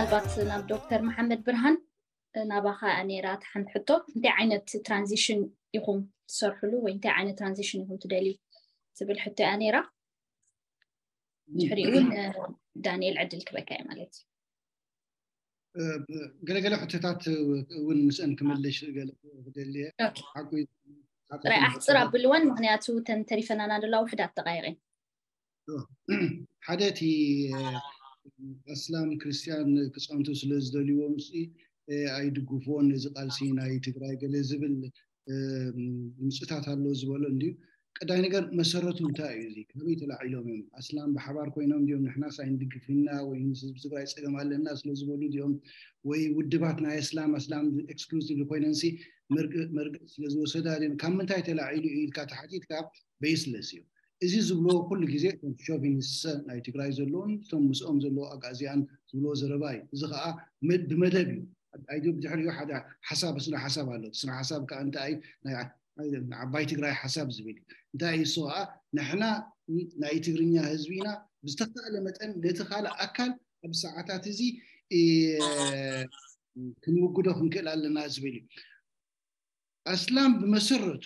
ምናልባት ናብ ዶክተር መሓመድ ብርሃን ናባኻ እያ ነይራ። እቲ ሓንቲ ሕቶ እንታይ ዓይነት ትራንዚሽን ኢኹም ትሰርሕሉ ወይ እንታይ ዓይነት ትራንዚሽን ኢኹም ትደልዩ ትብል ሕቶ እያ ነይራ። ድሕሪኡ እውን ዳንኤል ዕድል ክበካ እየ ማለት እዩ። ገለገለ ሕቶታት እውን ምስአን ክመልሽ ገለ ክደልየ ሓቁ ጥራይ ኣሕፅር ኣብልወን፣ ምክንያቱ ተን ተሪፈናና ደላ ውሕዳት ተቃይቀን። ሓደ እቲ ኣስላም ክርስትያን ክፀንቱ ስለ ዝደልይዎም ሲ ኣይድግፍዎን ነዚ ቃልሲ ናይ ትግራይ ገለ ዝብል ምፅታት ኣሎ ዝበሎ እንድዩ። ቀዳይ ነገር መሰረቱ እንታይ እዩ? እዚ ከመይ ተላዒሎም እዮም? ኣስላም ብሓባር ኮይኖም እንዲዮም ንሕናስ ኣይንድግፍና ወይ ምስ ህዝቢ ትግራይ ፀገም ኣለና ስለ ዝበሉ እንዲዮም ወይ ውድባት ናይ ኣስላም ኣስላም ኤክስክሉሲቭ ኮይነንሲ መርገፅ ስለ ዝወሰዳ ድዮም? ካብ ምንታይ ተላዒሉ እዩ ኢልካ ተሓቲትካ ቤስለስ እዩ። እዚ ዝብሎ ኩሉ ግዜ እቶም ሾቪኒስት ናይ ትግራይ ዘለውን እቶም ምስኦም ዘለዎ ኣጋዚያን ዝብሎ ዘረባ እዩ። እዚ ከዓ ብመደብ እዩ። ኣይዶ ብድሕሪኡ ሓደ ሓሳብ ስነ ሓሳብ ኣሎ። ስነ ሓሳብ ከዓ እንታይ ናይ ዓባይ ትግራይ ሓሳብ ዝብል እዩ። እንታይ እዩ እሱ ከዓ ንሕና ናይ ትግርኛ ህዝቢ ኢና ብዝተካእለ መጠን ነቲ ካልእ ኣካል ኣብ ሰዓታት እዚ ክንውግዶ ክንክእል ኣለና ዝብል እዩ። ኣስላም ብመሰረቱ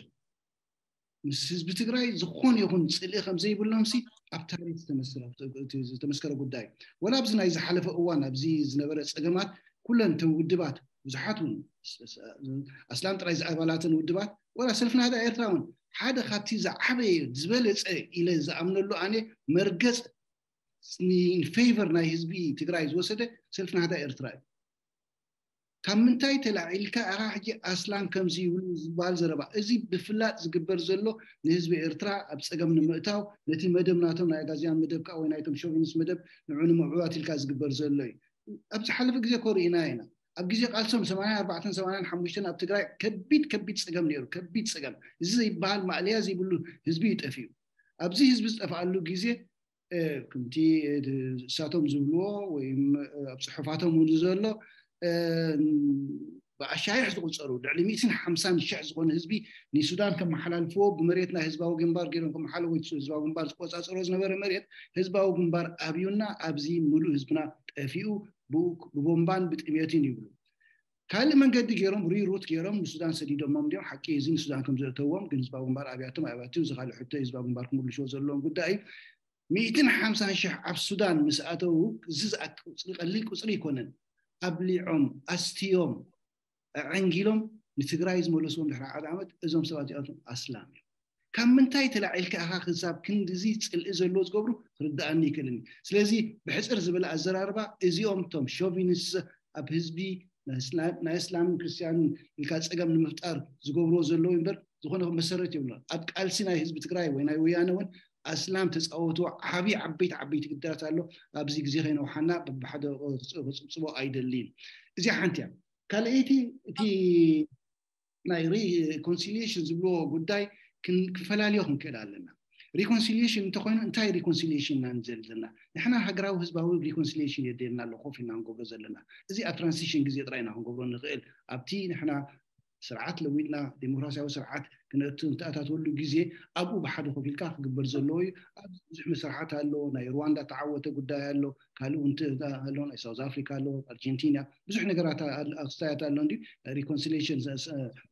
ምስ ህዝቢ ትግራይ ዝኾነ ይኹን ፅልኢ ከም ዘይብሎም ሲ ኣብ ታሪክ ዝተመስከረ ጉዳይ እዩ። ወላ ኣብዚ ናይ ዝሓለፈ እዋን ኣብዚ ዝነበረ ፀገማት ኩለን እተን ውድባት ብዙሓት እውን ኣስላም ጥራይ ዝኣባላተን ውድባት ወላ ሰልፊ ናህዳ ኤርትራ እውን ሓደ ካብቲ ዝዓበየ ዝበለፀ ኢለ ዝኣምነሉ ኣነ መርገፅ ፌቨር ናይ ህዝቢ ትግራይ ዝወሰደ ሰልፊ ናህዳ ኤርትራ እዩ። ካብ ምንታይ ተላዒልካ ኢኻ ሕጂ ኣስላም ከምዚ ይብሉ ዝበሃል ዘረባ? እዚ ብፍላጥ ዝግበር ዘሎ ንህዝቢ ኤርትራ ኣብ ፀገም ንምእታው ነቲ መደብ ናቶም ናይ ኣጋዚያን መደብ ከዓ ወይ ናይቶም ሾቪኒስት መደብ ንዑ ንምዕዋት ኢልካ ዝግበር ዘሎ እዩ። ኣብ ዝሓለፈ ግዜ እኮ ርኢና ኢና። ኣብ ግዜ ቃልሶም ሰማንያን ኣርባዕተን ሰማንያን ሓሙሽተን ኣብ ትግራይ ከቢድ ከቢድ ፀገም ነይሩ። ከቢድ ፀገም፣ እዚ ዘይበሃል ማእለያ ዘይብሉ ህዝቢ እዩ ጠፊኡ። ኣብዚ ህዝቢ ዝጠፍኣሉ ግዜ ከምቲ እሳቶም ዝብልዎ ወይ ኣብ ፅሑፋቶም እውን ዘሎ ብኣሻይሕ ዝቁፀሩ ልዕሊ ሚእትን ሓምሳን ሽሕ ዝኾነ ህዝቢ ንሱዳን ከመሓላልፍዎ ብመሬት ናይ ህዝባዊ ግንባር ገይሮም ከመሓላልፍዎ ህዝባዊ ግንባር ዝቆፃፀሮ ዝነበረ መሬት ህዝባዊ ግንባር ኣብዩና ኣብዚ ሙሉእ ህዝብና ጠፊኡ ብቦምባን ብጥሜትን ይብሉ። ካልእ መንገዲ ገይሮም ሪሩት ገይሮም ንሱዳን ሰዲዶሞም እንዲዮም። ሓቂ እዚ ንሱዳን ከም ዘእተዎም ግን ህዝባዊ ግንባር ኣብያቶም ኣብያትም እዚ ካልእ ሕቶ ህዝባዊ ግንባር ክምልሽዎ ዘለዎም ጉዳይ እዩ። ሚእትን ሓምሳን ሽሕ ኣብ ሱዳን ምስ ኣተዉ እዚ ዝኣክል ቁፅሪ ቀሊል ቁፅሪ ኣይኮነን። ኣብሊዖም ኣስትዮም ኣዐንጊሎም ንትግራይ ዝመለስዎም ድሕሪ ሓደ ዓመት እዞም ሰባት እዚኣቶም ኣስላም እዮም። ካብ ምንታይ ተላዒልካ ኢኻ ክሳብ ክንድዚ ፅልኢ ዘለዎ ዝገብሩ ክርድኣኒ ይክእልኒ። ስለዚ ብሕፅር ዝበለ ኣዘራርባ እዚኦም እቶም ሾቪኒስት ኣብ ህዝቢ ናይ እስላምን ክርስትያንን ኢልካ ፀገም ንምፍጣር ዝገብርዎ ዘለዉ እምበር ዝኾነ መሰረት የብሎ። ኣብ ቃልሲ ናይ ህዝቢ ትግራይ ወይ ናይ ወያነ እውን ኣስላም ተፃወቱ ዓብዪ ዓበይቲ ዓበይቲ ግዳያት ኣሎ። ኣብዚ ግዜ ከይነውሓና ብሓደ ክፅብፅቦ ኣይደልይን። እዚኣ ሓንቲ እያ። ካልኣይቲ እቲ ናይ ሪኮንሲሊሽን ዝብልዎ ጉዳይ ክፈላለዮ ክንክእል ኣለና። ሪኮንሲሊሽን እንተኮይኑ እንታይ ሪኮንሲሊሽን ኢና ንዘል ዘለና? ንሕና ሃገራዊ ህዝባዊ ሪኮንሲሊሽን የደልና ኣሎ ኮፍ ኢና ንገብሮ ዘለና። እዚ ኣብ ትራንሲሽን ግዜ ጥራይ ኢና ክንገብሮ ንኽእል። ኣብቲ ንሕና ስርዓት ለዊጥና ዴሞክራሲያዊ ስርዓት ክነእቱ እንተኣታተወሉ ግዜ ኣብኡ ብሓደ ኮፍ ኢልካ ክግበር ዘለዎ እዩ። ኣብዚ ብዙሕ መስርሓት ኣሎ። ናይ ሩዋንዳ ተዓወተ ጉዳይ ኣሎ። ካልእ እውን ኣሎ። ናይ ሳውዝ ኣፍሪካ ኣሎ፣ ኣርጀንቲና ብዙሕ ነገራት ክስታያት ኣሎ። እንዲ ናይ ሪኮንሲሊሽን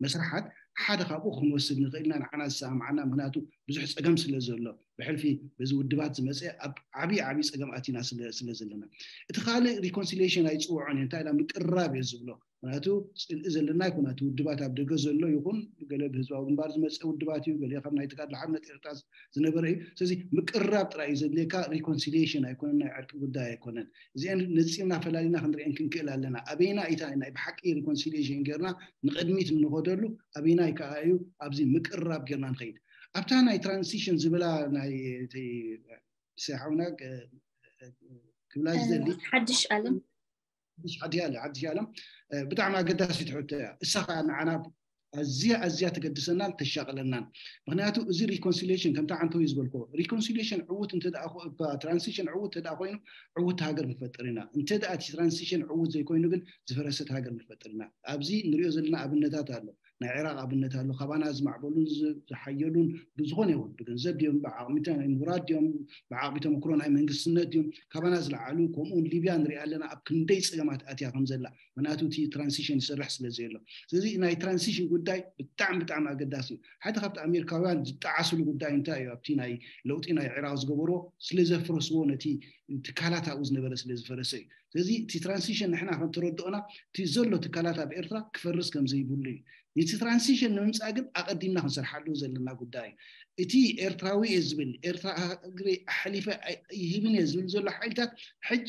መስርሓት ሓደ ካብኡ ክንወስድ ንኽእልና ንዓና ዝሰማማዓና ምክንያቱ ብዙሕ ፀገም ስለ ዘሎ ብሕልፊ በዚ ውድባት ዝመፀ ኣብ ዓብዪ ዓብዪ ፀገም ኣቲና ስለ ዘለና እቲ ካልእ ሪኮንሲሊሽን ኣይፅውዖን እዩ እንታይ ምቅርራብ እየ ዝብሎ። ምክንያቱ ፅልኢ ዘለና ኣይኮነ እቲ ውድባት ኣብ ደገ ዘሎ ይኹን ገለ ብህዝባዊ ግንባር ዝመፀ ውድባት እዩ ገለ ካብ ናይ ተጋድሎ ሓርነት ኤርትራ ዝነበረ እዩ። ስለዚ ምቅርራብ ጥራይ እዩ ዘድልየካ። ሪኮንሲሊሽን ኣይኮነን ናይ ዕርቂ ጉዳይ ኣይኮነን። እዚአን ነፂርና ፈላሊና ክንሪአን ክንክእል ኣለና። ኣበይና ኢታ ናይ ብሓቂ ሪኮንሲሊሽን ጌርና ንቅድሚት እንኸደሉ ኣበይናይ ከዓ እዩ ኣብዚ ምቅርራብ ጌርና ንኸይድ። ኣብታ ናይ ትራንሲሽን ዝብላ ናይ ሓውና ክብላ ዝደሊ ሓድሽ ዓለም ሓድሽ ዓለም ብጣዕሚ ኣገዳሲት ሕቶ እያ። እሳ ከዓ ንዓና ኣዝያ ኣዝያ ተገድሰናን ተሻቅለናን። ምክንያቱ እዚ ሪኮንሲሊሽን ከምታ ዓንተው ዝበልኮ ሪኮንሲሊሽን ዕውት ትራንሲሽን ዕውት እንተ ኮይኑ ዕውት ሃገር ንፈጥር ኢና። እንተ እቲ ትራንሲሽን ዕውት ዘይኮይኑ ግን ዝፈረሰት ሃገር ንፈጥር ኢና። ኣብዚ ንሪኦ ዘለና ኣብነታት ኣሎ። ናይ ዕራቕ ኣብነት ኣሎ። ካባና ዝማዕበሉን ዝሓየሉን ብዝኾነ ይኹን ብገንዘብ ድዮም ብዓቕሚተ ናይ ምሁራት ድዮም ብዓቕሚ ተመክሮ ናይ መንግስትነት ድዮም ካባና ዝለዓሉ፣ ከምኡውን ሊብያ ንሪኣ ኣለና ኣብ ክንደይ ፀገማት ኣትያ ከም ዘላ። ምክንያቱ እቲ ትራንሲሽን ይሰርሕ ስለ ዘሎ። ስለዚ ናይ ትራንሲሽን ጉዳይ ብጣዕሚ ብጣዕሚ ኣገዳሲ እዩ። ሓደ ካብቲ ኣሜሪካውያን ዝጠዓስሉ ጉዳይ እንታይ እዩ? ኣብቲ ናይ ለውጢ ናይ ዕራቕ ዝገበርዎ ስለ ዘፍረስዎ፣ ነቲ ትካላት ኣብኡ ዝነበረ ስለ ዝፈረሰ እዩ። ስለዚ እቲ ትራንሲሽን ንሕና ከም ተረድኦና እቲ ዘሎ ትካላት ኣብ ኤርትራ ክፈርስ ከም ዘይብሉ እዩ። ነቲ ትራንሲሽን ንምምፃእ ግን ኣቐዲምና ክንሰርሓሉ ዘለና ጉዳይ እዩ። እቲ ኤርትራዊ እየ ዝብል፣ ኤርትራ እግሪ ኣሕሊፈ ይህብን እየ ዝብል ዘሎ ሓይልታት ሕጂ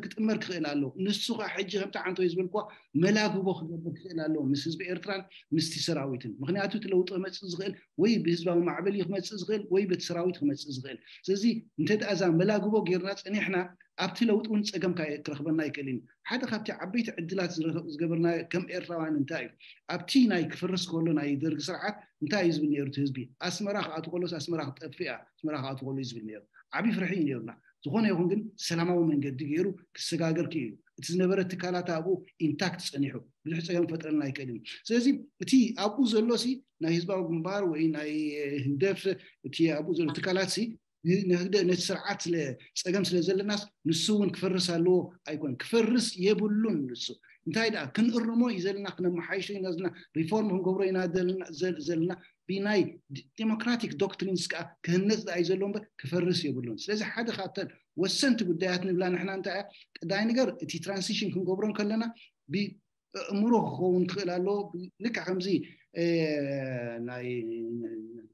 ክጥመር ክኽእል ኣለዎ። ንሱ ከዓ ሕጂ ከምቲ ዓንቶ እዩ ዝበልኩዋ መላግቦ ክገብር ክኽእል ኣለዎ ምስ ህዝቢ ኤርትራን ምስቲ ሰራዊትን። ምክንያቱ እቲ ለውጢ ክመፅእ ዝኽእል ወይ ብህዝባዊ ማዕበል እዩ ክመፅእ ዝኽእል ወይ በቲ ሰራዊት ክመፅእ ዝኽእል። ስለዚ እንተ ደኣ እዛ መላግቦ ጌርና ፀኒሕና ኣብቲ ለውጢ እውን ፀገም ክረኽበና ኣይክእልን። ሓደ ካብቲ ዓበይቲ ዕድላት ዝገበርና ከም ኤርትራውያን እንታይ እዩ? ኣብቲ ናይ ክፍርስ ከሎ ናይ ደርጊ ስርዓት እንታይ እዩ ዝብል ነይሩ? እቲ ህዝቢ ኣስመራ ክኣቱ ከሎስ ኣስመራ ክጠፍእ እያ፣ ኣስመራ ክኣቱ ከሎ እዩ ዝብል ነይሩ። ዓብዪ ፍርሒ እዩ ነይሩና። ዝኾነ ይኹን ግን ሰላማዊ መንገዲ ገይሩ ክሰጋገር ክኢሉ። እቲ ዝነበረ ትካላት ኣብኡ ኢንታክት ፀኒሑ ብዙሕ ፀገም ክፈጥረልና ኣይክእልን። ስለዚ እቲ ኣብኡ ዘሎ ሲ ናይ ህዝባዊ ግንባር ወይ ናይ ህግደፍ እቲ ኣብኡ ዘሎ ትካላት ሲ ንህግደ ነቲ ስርዓት ስለ ፀገም ስለ ዘለናስ ንሱ እውን ክፈርስ ኣለዎ ኣይኮን ክፈርስ የብሉን። ንሱ እንታይ ደኣ ክንእርሞ እዩ ዘለና ክነመሓይሾ ኢና ዘለና ሪፎርም ክንገብሮ ኢና ዘለና ብናይ ዴሞክራቲክ ዶክትሪንስ ከዓ ክህነፅ ደኣ እዩ ዘለዎ እምበር ክፈርስ የብሉን። ስለዚ ሓደ ካብተን ወሰንቲ ጉዳያት ንብላ ንሕና እንታይ እያ ቀዳይ ነገር እቲ ትራንሲሽን ክንገብሮ ከለና እምሮ ክኸውን ክኽእል ኣለዎ። ልክዕ ከምዚ ናይ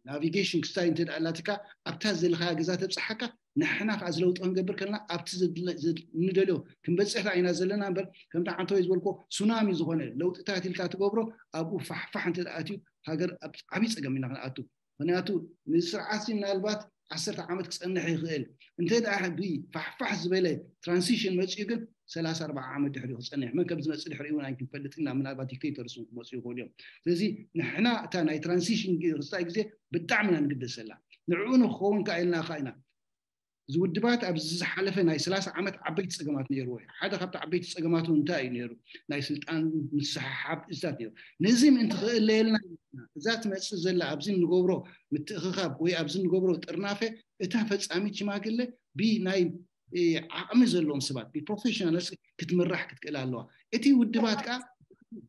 ናቪጌሽን ክስታይ እንተ ኣላትካ ኣብታ ዘለኻያ ገዛ ተብፅሓካ ንሕና ከዓ ዝለውጢ ክንገብር ከለና ኣብቲ ንደልዮ ክንበፅሕ ኢና ዘለና እምበር ከምቲ ዓንተወይ ዝበልኮ ሱናሚ ዝኾነ ለውጥታት ኢልካ ትገብሮ ኣብኡ ፋሕፋሕ እንተ ኣትዩ ሃገር ኣብ ዓብዪ ፀገም ኢና ክንኣቱ። ምክንያቱ ንስርዓት ምናልባት ዓሰርተ ዓመት ክፀንሕ ይኽእል እንተ ፋሕፋሕ ዝበለ ትራንሲሽን መፅኡ ግን ሰላሳ ኣርባዓ ዓመት ድሕሪኡ ክፀንሕ መን ከም ዝመፅእ ድሕሪኡ እውን ኣይክንፈልጥ ኢና። ምናልባት ዲክቴተርስ ክመፁ ይኽእሉ እዮም። ስለዚ ንሕና እታ ናይ ትራንሲሽን ክስታይ ግዜ ብጣዕሚ ኢና ንግደሰላ። ንዕኡ ንክኸውን ከዓ ኢልና ከዓ ኢና ዝውድባት ኣብዚ ዝሓለፈ ናይ ሰላሳ ዓመት ዓበይቲ ፀገማት ነይርዎ እዩ። ሓደ ካብቲ ዓበይቲ ፀገማቱ እንታይ እዩ ነይሩ? ናይ ስልጣን ምስሕሓብ እዝታት ነይሩ። ነዚ ምእንቲ ክእለየልና እዛ ትመፅእ ዘላ ኣብዚ እንገብሮ ምትእኽኻብ ወይ ኣብዚ እንገብሮ ጥርናፈ እታ ፈፃሚት ሽማግለ ብናይ ዓቕሚ ዘለዎም ሰባት ብፕሮፌሽናልስ ክትምራሕ ክትክእል ኣለዋ። እቲ ውድባት ከዓ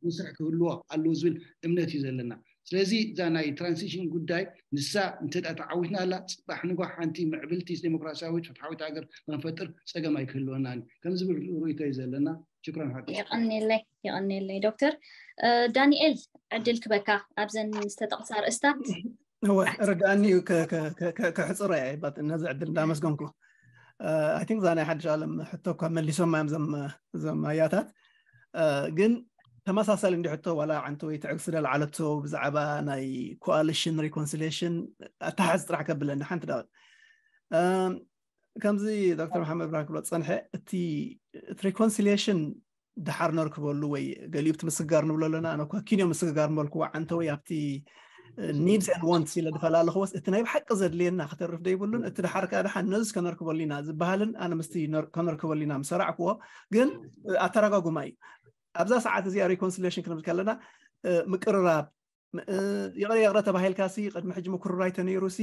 መስርሕ ክህልዎ ኣለዎ ዝብል እምነት እዩ ዘለና። ስለዚ እዛ ናይ ትራንሲሽን ጉዳይ ንሳ እንተ ተዓዊትና ኣላ ፅባሕ ንጓ ሓንቲ ምዕብልቲ ዴሞክራሲያዊት ፍትሓዊት ሃገር ንክንፈጥር ፀገም ኣይክህልወናን ከም ዝብል ርእይቶ እዩ ዘለና። ሽክራን ሓቂ የቐንየለይ የቐንየለይ ዶክተር ዳንኤል ዕድል ክበካ ኣብዘን ዝተጠቕሳ ርእስታት እወ ርድኣኒ እዩ ከሕፅሮ እያ ነዚ ዕድል እንዳመስገንኩ። ኣይ ቲንክ እዛ ናይ ሓድሽ ዓለም ሕቶ እኳ መሊሶማ እዮም ዘም ኣያታት ግን ተመሳሳሊ እንዲ ሕቶ ዋላ ዓንተ ወይ ትዕግስቲ ደልዓለቶ ብዛዕባ ናይ ኮኣሊሽን ሪኮንሲሊሽን ኣተሓዝ ጥራሕ ከብለኒ ሓንቲ ደቂ ከምዚ ዶክተር መሓመድ ብርሃን ክብሎ ዝፀንሐ እቲ ሪኮንሲሊሽን ድሓር ነርክበሉ ወይ ገሊኡ እቲ ምስግጋር ንብሎ ኣለና ኣነ እኳ ኪንዮ ምስግጋር ንበልክዎ ዓንተ ወይ ኣብቲ needs and wants ኢለ ዝፈላለኽዎስ እቲ ናይ ብሓቂ ዘድልየና ክተርፍ ዘይብሉን እቲ ድሓር ከዓ ድሓን ነዚ ከነርክበሉ ኢና ዝበሃልን ኣነ ምስቲ ከነርክበሉ ኢና ምሰራዕክዎ ግን ኣተረጋጉማ እዩ ኣብዛ ሰዓት እዚኣ ሪኮንሲሌሽን ክንብል ከለና ምቅርራብ ይቕረ ይቕረ ተባሂልካ ሲ ቅድሚ ሕጂ ምክርራይ ተነይሩ ሲ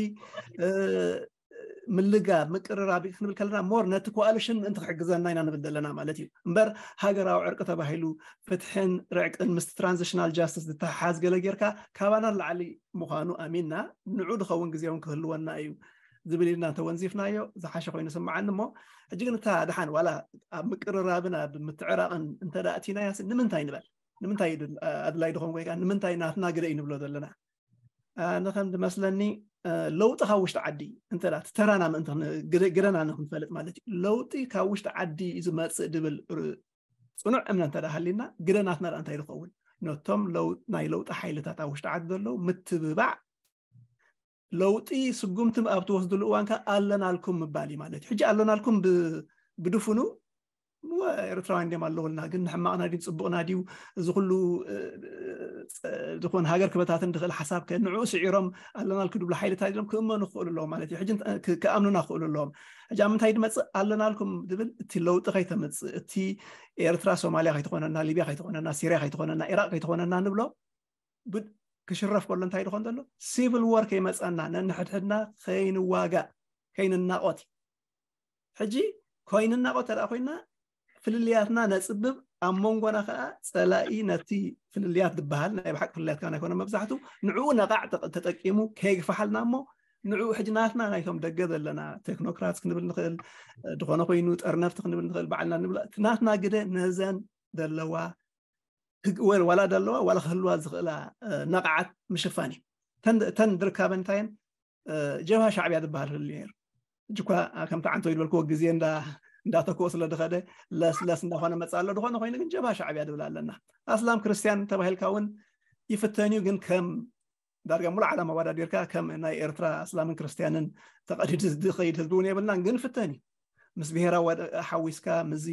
ምልጋ ምቅርራብ ክንብል ከለና more ነቲ ኮኣሊሽን ምእንቲ ክሕግዘና ኢና ንብል ዘለና ማለት እዩ እምበር ሃገራዊ ዕርቂ ተባሂሉ ፍትሕን ርዕቅን ምስቲ ትራንዚሽናል ጃስቲስ ዝተሓሓዝ ገለ ጌርካ ካባና ንላዕሊ ምዃኑ ኣሚንና ንዑ ዝኸውን ግዜ እውን ክህልወና እዩ ዝብል ኢልና እንተወንዚፍናዮ ዝሓሸ ኮይኑ ስምዓኒ እሞ ሕጂ ግን እታ ድሓን ዋላ ኣብ ምቅርራብን ኣብ ምትዕራቕን እንተዳ እቲናያ ንምንታይ ንበል ንምንታይ ኣድላይ ድኾን ወይ ንምንታይ ናትና ግደ እዩ ንብሎ ዘለና ንከም ዝመስለኒ ለውጢ ካብ ውሽጢ ዓዲ እንተ ትተራና ምእንቲ ግደና ንክንፈልጥ ማለት እዩ ለውጢ ካብ ውሽጢ ዓዲ ዝመፅእ ድብል ፅኑዕ እምነ እንተ ሃሊና ግደ ናትና እንታይ ዝኸውን ነቶም ናይ ለውጢ ሓይልታት ኣብ ውሽጢ ዓዲ ዘለዉ ምትብባዕ ለውጢ ስጉምቲ ኣብ ትወስድሉ እዋን ከ ኣለናልኩም ምባል እዩ ማለት እዩ ሕጂ ኣለናልኩም ብድፉኑ ኤርትራውያን ድም ኣለውልና ግን ንሕማቕና ድዩ ፅቡቕና ድዩ እዚ ኩሉ ዝኾን ሃገር ክበታትን ድኽእል ሓሳብ ከ ንዕኡ ስዒሮም ኣለናልኩ ድብሉ ሓይልታት ኢሎም ክእመኑ ክኽእሉ ኣለዎም ማለት እዩ ሕጂ ክኣምኑና ክኽእሉ ኣለዎም ሕጂ ኣብ ምንታይ ድመፅእ ኣለናልኩም ዝብል እቲ ለውጢ ከይተምፅእ እቲ ኤርትራ ሶማልያ ከይትኾነና ሊብያ ከይትኾነና ሲርያ ከይትኾነና ኢራቅ ከይትኾነና ንብሎ ክሽረፍ ከሎ እንታይ ድኾን ዘሎ? ሲቪል ዋር ከይመፀና፣ ነንሕድሕድና ከይንዋጋእ፣ ከይንናቆት። ሕጂ ኮይንናቆት ተደኣ ኮይና፣ ፍልልያትና ነፅብብ፣ ኣብ መንጎና ከዓ ፀላኢ ነቲ ፍልልያት ዝበሃል ናይ ብሓቂ ፍልልያት ከዓ ኣይኮነ መብዛሕቱ፣ ንዕኡ ነቓዕ ተጠቂሙ ከየግፋሓልና እሞ፣ ንዕኡ ሕጂ ናትና ናይቶም ደገ ዘለና ቴክኖክራት ክንብል ንኽእል፣ ዝኾነ ኮይኑ ጠርነፍቲ ክንብል ንኽእል፣ ባዕልና ንብላ ናትና ግደ ነዘን ዘለዋ ዋላ ደለዋ ዋላ ክህልዋ ዝኽእላ ነቕዓት ምሽፋን እዩ። ተን ድርካበ እንታየን ጀብሃ ሻዕብያ ዝበሃል ህሉ ነይሩ። እኳ ከምቲ ዓንቶ ይልበልክዎ ግዜ እንዳተክኦ ስለ ድኸደ ለስለስ እንዳኾነ መፃ ኣሎ። ድኾነ ኮይኑ ግን ጀብሃ ሻዕብያ ድብል ኣለና። ኣስላም ክርስትያን ተባሂልካ እውን ይፍተን እዩ። ግን ከም ዳርጋ ሙሉ ዓለም ኣወዳዲርካ ከም ናይ ኤርትራ ኣስላምን ክርስትያንን ተቐዲዱ ዝኸይድ ህዝቢ እውን የብልናን። ግን ፍተን እዩ ምስ ብሄራ ሓዊስካ ምስዚ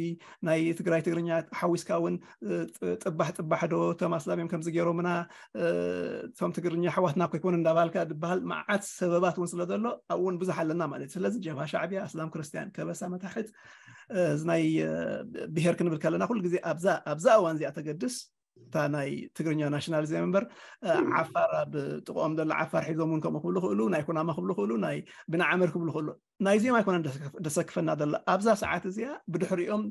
ናይ ትግራይ ትግርኛ ሓዊስካ እውን ጥባሕ ጥባሕ ዶ እቶም ኣስላም እዮም ከምዚ ገይሮምና እቶም ትግርኛ ኣሕዋትና እኮ ኣይኮኑ እንዳባልካ ዝበሃል መዓት ሰበባት እውን ስለ ዘሎ ኣብኡ እውን ብዙሕ ኣለና ማለት እዩ። ስለዚ ጀብሃ ሻዕብያ ኣስላም ክርስትያን ከበሳ መታሕት እዚ ናይ ብሄር ክንብል ከለና ኩሉ ግዜ ኣብዛ ኣብዛ እዋን እዚኣ ተገድስ እታ ናይ ትግርኛ ናሽናሊዝም እምበር ዓፋር ኣብ ጥቕኦም ዘሎ ዓፋር ሒዞም እውን ከምኡ ክብሉ ክእሉ ናይ ኩናማ ክብሉ ክእሉ ናይ ብንዓመር ክብሉ ክእሉ ናይዚኦም ኣይኮነን ደሰክፈና ዘሎ ኣብዛ ሰዓት እዚኣ ብድሕሪኦም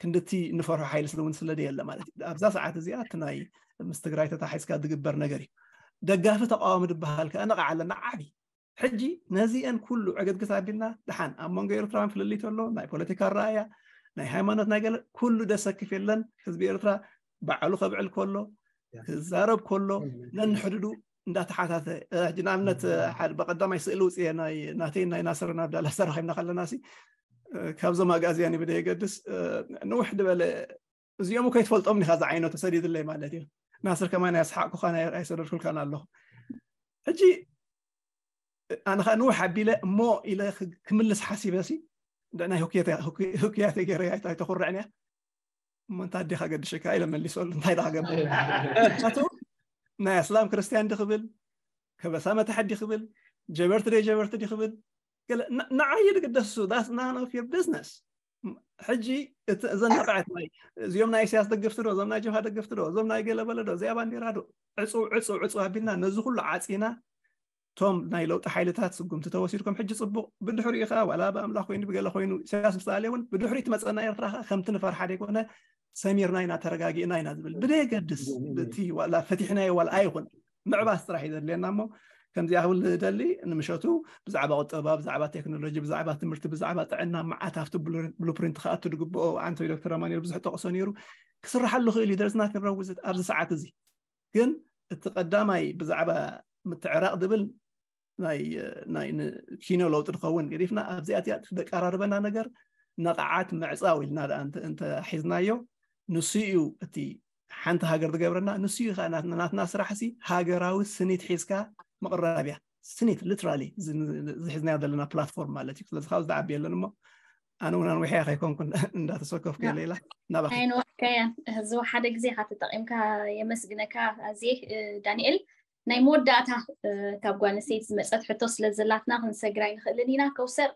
ክንድቲ ንፈርሖ ሓይሊ ስለውን ስለ ደየለ ማለት እዩ። ኣብዛ ሰዓት እዚኣ እቲ ናይ ምስ ትግራይ ተታሒዝካ ዝግበር ነገር እዩ። ደጋፊ ተቃዋሚ ዝበሃል ከኣ ንቃዕ ኣለና ዓቢ ሕጂ ነዚአን ኩሉ ዕግትግት ኣቢልና ድሓን ኣብ መንጎ ኤርትራውያን ፍልልይ ተሎ ናይ ፖለቲካ ኣረኣያ ናይ ሃይማኖት ናይ ገለ ኩሉ ደሰክፍ የለን። ህዝቢ ኤርትራ ባዕሉ ከብዕል ከሎ ክዛረብ ከሎ ነንሕድዱ እንዳተሓታተ ሕጂ ንኣብነት ሓደ በቀዳማይ ስእሊ ውፅየ ናይ ናተይ ናይ ናስር ናብ ዳላስ ተራኺብና ከለና ሲ ካብዞም ኣጋዝያን ብደየገድስ ንውሕ ዝበለ እዚኦም እኮ ይትፈልጦም ዲኻ ዝዓይነቱ ሰዲድለይ ማለት እዩ። ናስር ከማን ያስሓቅኩኻን ኣይሰደድኩልካን ኣለኹ። ሕጂ ኣነ ኸዓ ንውሕ ኣቢለ እሞ ኢለ ክምልስ ሓሲበ ሲ ናይ ህኩያተ ገይረ ኣይተኩርዕን እያ። እሞ እንታይ ኣዴኻ ገድሸካ ኢለ መሊሰሉ። እንታይ ዳ ገበ እቱ ናይ ኣስላም ክርስትያን ዲ ክብል ከበሳ መታሕት ዲ ክብል ጀበርቲ ደይ ጀበርቲ ዲ ክብል ንዓይ ድግደሱ that's none of your business። ሕጂ እዘን ነቃዕት ናይ እዚኦም ናይ ኢሳያስ ደገፍቲ ዶ እዞም ናይ ጀብሃ ደገፍቲ ዶ እዞም ናይ ገለ በለ ዶ እዚኣ ባንዴራ ዶ ዕፁ ዕፁ ዕፁ ኣቢልና ነዚ ኩሉ ዓፂና እቶም ናይ ለውጢ ሓይልታት ስጉምቲ ተወሲድኩም ሕጂ ፅቡቅ ብድሕሪኡ ከዓ ዋላ ብኣምላኽ ኮይኑ ብገለ ኮይኑ ኢሳያስ ምስ ኣለ እውን ብድሕሪኡ ትመፀና ኤርትራ ከዓ ከምቲ ንፈርሓ ደይኮነ ሰሚርና ኢና ተረጋጊእና ኢና ዝብል ብደየገድስ ብቲ ዋላ ፈቲሕናዮ ዋላ ኣይኹን ምዕባስ ጥራሕ እዩ ዘድልየና እሞ ከምዚኣ ክብል ዝደሊ ንምሸቱ ብዛዕባ ቁጠባ ብዛዕባ ቴክኖሎጂ ብዛዕባ ትምህርቲ ብዛዕባ ጥዕና መዓት ኣብቲ ብሉፕሪንት ክኣቱ ዝግብኦ ኣንቶይ ዶክተር ኣማኑኤል ብዙሕ ጠቕሶ ነይሩ ክስርሓሉ ክእል እዩ ደርዝናት ንረውዝት ኣብዚ ሰዓት እዚ ግን እቲ ቀዳማይ ብዛዕባ ምትዕራቕ ዝብል ናይ ናይ ኪኖ ለውጢ ዝኸውን ገዲፍና ኣብዚኣ እቲኣ ደቃራርበና ነገር ነቕዓት ምዕፃው ኢልና ደኣ እንተሒዝናዮ ንሱ እዩ እቲ ሓንቲ ሃገር ዝገብረና ንሱ እዩ ናትና ስራሕ ሲ ሃገራዊ ስኒት ሒዝካ ምቕራብ እያ ስኒት literally ዝሒዝናዮ ዘለና platform ማለት እዩ ስለዚ ካብ ዝዓቢ የለን እሞ ኣነ እውን ኣንዊሕያ ከይኮንኩ እንዳተሰከፍኩ የለ ኢላ ናባኻ ኣይንወከያን እዚ ሓደ ግዜ ካ ተጠቂምካ የመስግነካ ኣዜ ዳንኤል ናይ መወዳእታ ካብ ጓል ኣንስተይቲ ዝመፀት ሕቶ ስለ ዘላትና ክንሰግር ኣይንኽእልን ኢና። ከውሰር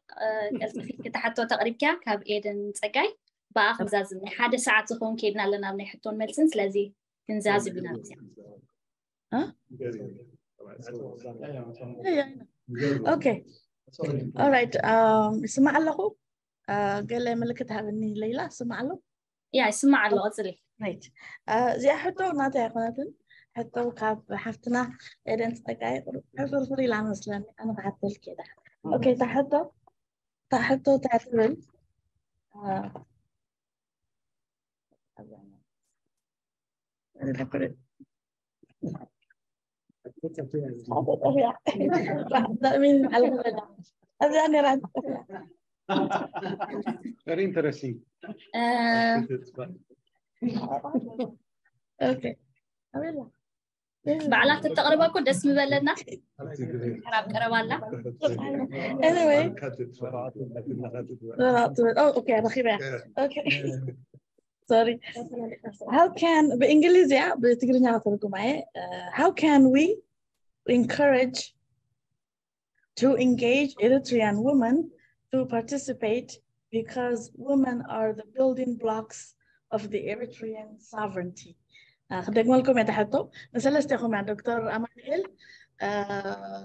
ቀልጥፊ ክተሓቶ ተቕሪብኪያ ካብ ኤደን ፀጋይ ብኣ ክንዛዝም ናይ ሓደ ሰዓት ዝኸውን ከይድና ኣለና ኣብ ናይ ሕቶን መልስን ስለዚ ክንዛዝም ኢና። Okay. Alright. ይስማዕ ኣለኹ። ገለ ምልክት ሃብኒ ለይላ ይስማዕ ኣሎ። ያ ይስማዕ ኣሎ ቀፅሊ ራይት እዚኣ ሕቶ ናተይ ኣይኮነትን ሕቶ ካብ ሓፍትና ኤደን ፀጋይ ሕፍርፍር ኢላ መስለኒ ኣነ ክሓተልኪ እየ ኦኬ እታ ሕቶ እታ ሕቶ እንታይ ትብል Very interesting. ባዕላ ተተቕርበ እኮ ደስ ምበለና። ሕራብ ቀረባ ኣላ። ረኺበያ። Sorry. How can ብእንግሊዝያ ብትግርኛ ከተርጉማ እየ። How can we encourage to engage Eritrean women to participate because women are the building blocks of the Eritrean sovereignty. ክደግመልኩም እየ። ተሕቶ ንሰለስቴኹም እያ፣ ዶክተር ኣማኑኤል፣